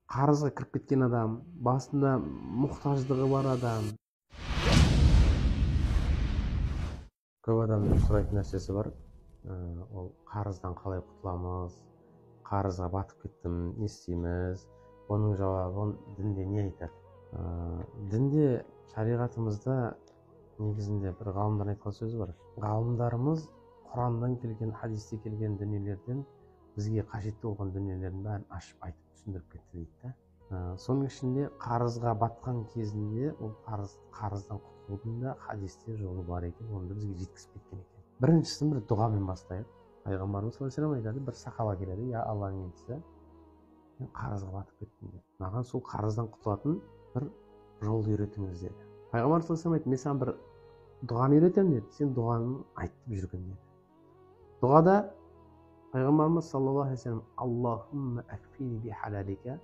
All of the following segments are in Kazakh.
Қарызға кіріп кеткен адам, басында мұқтаждығы бар адам. Көп адамның сұрайтын нәрсесі бар. Ол қарыздан қалай құтыламыз, қарызға батып кеттім, не істейміз? Оның жауабын дінде не айтады? Дінде, шариғатымызда негізінде бір ғалымдар айтқан сөзі бар. Ғалымдарымыз Құраннан келген, хадисте келген дүниелерден бізге қажетті болған дүниелердің бәрін ашып айтып түсіндіріп кетті дейді да. Соның ішінде қарызға батқан кезінде ол қарыздан құтылудың да хадисте жолы бар екен, оны да бізге жеткізіп кеткен екен. Біріншісін бір дұғамен бастайық. Пайғамбарымыз саллаллаху алейхи вассалам айтады, бір сахаба келеді, я Алланың елшісі, мен қарызға батып кеттім деп. Маған сол қарыздан құтылатын бір жолды үйретіңіз деді. Пайғамбарымыз саллаллаху алейхи вассалам айтты, мен саған бір дұғаны үйретемін деді, сен дұғаны айтып жүргін деді. Дұғада Пайғамбарымыз саллаллаху алейхи вассалам Аллахумма акфини би халалика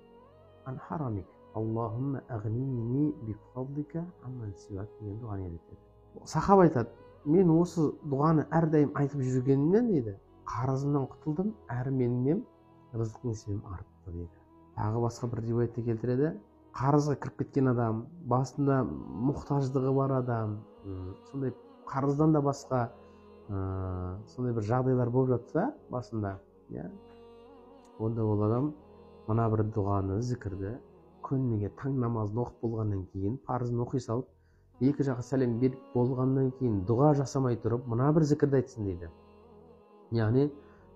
ан харамик, Аллахумма ағнини би фадлика амман сиуак деген дұғаны үйретеді. Сахаба айтады, мен осы дұғаны әрдайым айтып жүргенімнен дейді, қарызымнан құтылдым, әрі менің рызық несібем артты дейді. Тағы басқа бір риуаятта келтіреді, қарызға кіріп кеткен адам, басында мұқтаждығы бар адам, сондай қарыздан да басқа сондай бір жағдайлар болып жатса басында, иә, онда ол адам мына бір дұғаны, зікірді күніге таң намазын оқып болғаннан кейін, парызын оқи салып, екі жаққа сәлем беріп болғаннан кейін дұға жасамай тұрып мына бір зікірді айтсын дейді. Яғни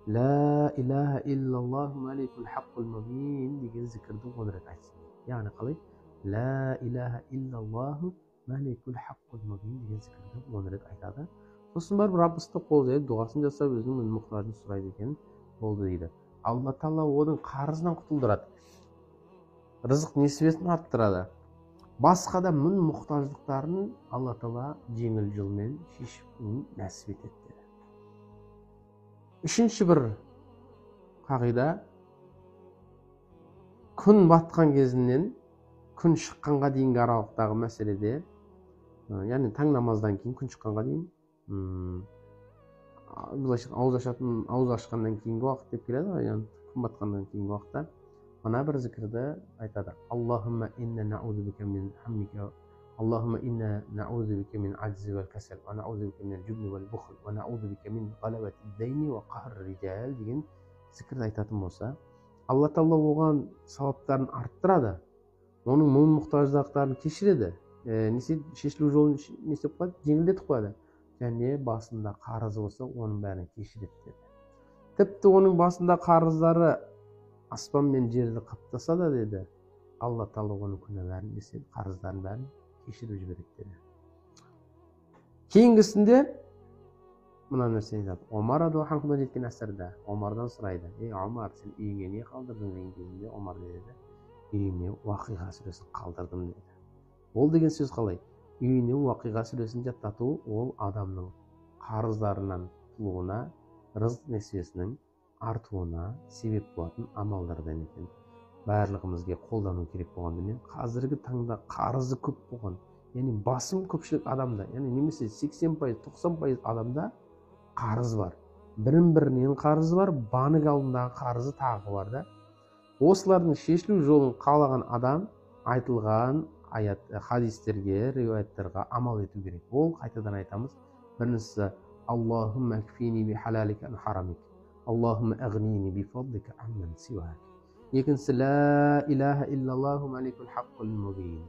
ла илаха иллаллаху маликул хаққул мубин деген зікірді 10 рет айтсын. Яғни қалай? Ла илаха иллаллаху маликул хаққул мубин деген зікірді 10 рет айтады. Сосын барып Раббысына қол жайып дұғасын жасап өзінің мұқтажын сұрайды екен, болды дейді. Алла тағала оның қарызынан құтылдырады, рызық несібесін арттырады, басқа да мұң мұқтаждықтарын Алла тағала жеңіл жолмен шешіп нәсіп етеді деді. Үшінші бір қағида, күн батқан кезінен күн шыққанға дейінгі аралықтағы мәселеде, яғни таң намаздан кейін күн шыққанға дейін, былайша ауыз ашқаннан кейінгі уақыт деп келеді ғой, яғни күн батқаннан кейінгі уақытта мына бір зікірді айтады. Аллахумма инна наузу бика мин хаммика, Аллахумма инна наузу бика мин аджзи вал касал, ва наузу бика минал жубни вал бухл, ва наузу бика мин галабати дайни ва қахр rijал деген зікірді айтатын болса, Алла тағала оған сауаптарын арттырады, оның мұң мұқтаждықтарын кешіреді, шешілу жолын не істеп қояды, жеңілдетіп қояды, және басында қарызы болса оның бәрін кешіреді деді. Тіпті оның басында қарыздары аспан мен жерді қаптаса да деді, Алла тағала оның күнәларын, қарыздарын бәрін кешіріп жібереді деді. Кейінгісінде мына нәрсені айтады. Омар радиаллаху анхудан жеткен әсерде Омардан сұрайды, ей Омар, сен үйіңе не қалдырдың деген кезінде Омар не деді? Үйіме Уақиға сүресін қалдырдым деді. Ол деген сөз қалай? Үйіне Уақиға сүресін жаттату ол адамның қарыздарынан құтылуына, рызық несібесінің артуына себеп болатын амалдардан екен. Барлығымызге қолдану керек болған дүние. Қазіргі таңда қарызы көп болған, яғни басым көпшілік адамда, яғни немесе 80%, 90% адамда қарыз бар. Бірін-бірінен қарызы бар, банк алдындағы қарызы тағы бар да. Осылардың шешілу жолын қалаған адам айтылған аят, хадистерге, риуаяттарға амал ету керек. Ол қайтадан айтамыз. Біріншісі Аллахумма акфини би халалика ан харамик, Аллахумма ағнини би фадлика амман сиуак. Екіншісі ла илаха иллаллаху маликул хаққул мубин.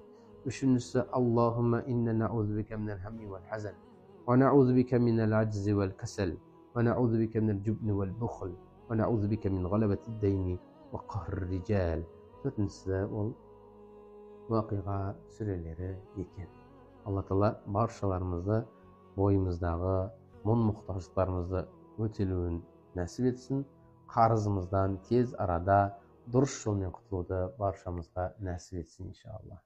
Үшіншісі Аллахумма инна наузу бика минал хамми вал хазан, ва наузу бика минал аджзи вал касал, ва наузу бика минал жубни вал бухл, ва наузу бика мин галабати дайни ва қахр rijал. Төртіншісі ол Уақиға сүрелері екен. Алла тағала баршаларымызды бойымыздағы мұң мұқтаждықтарымызды өтелуін нәсіп етсін, қарызымыздан тез арада дұрыс жолмен құтылуды баршамызға нәсіп етсін иншалла.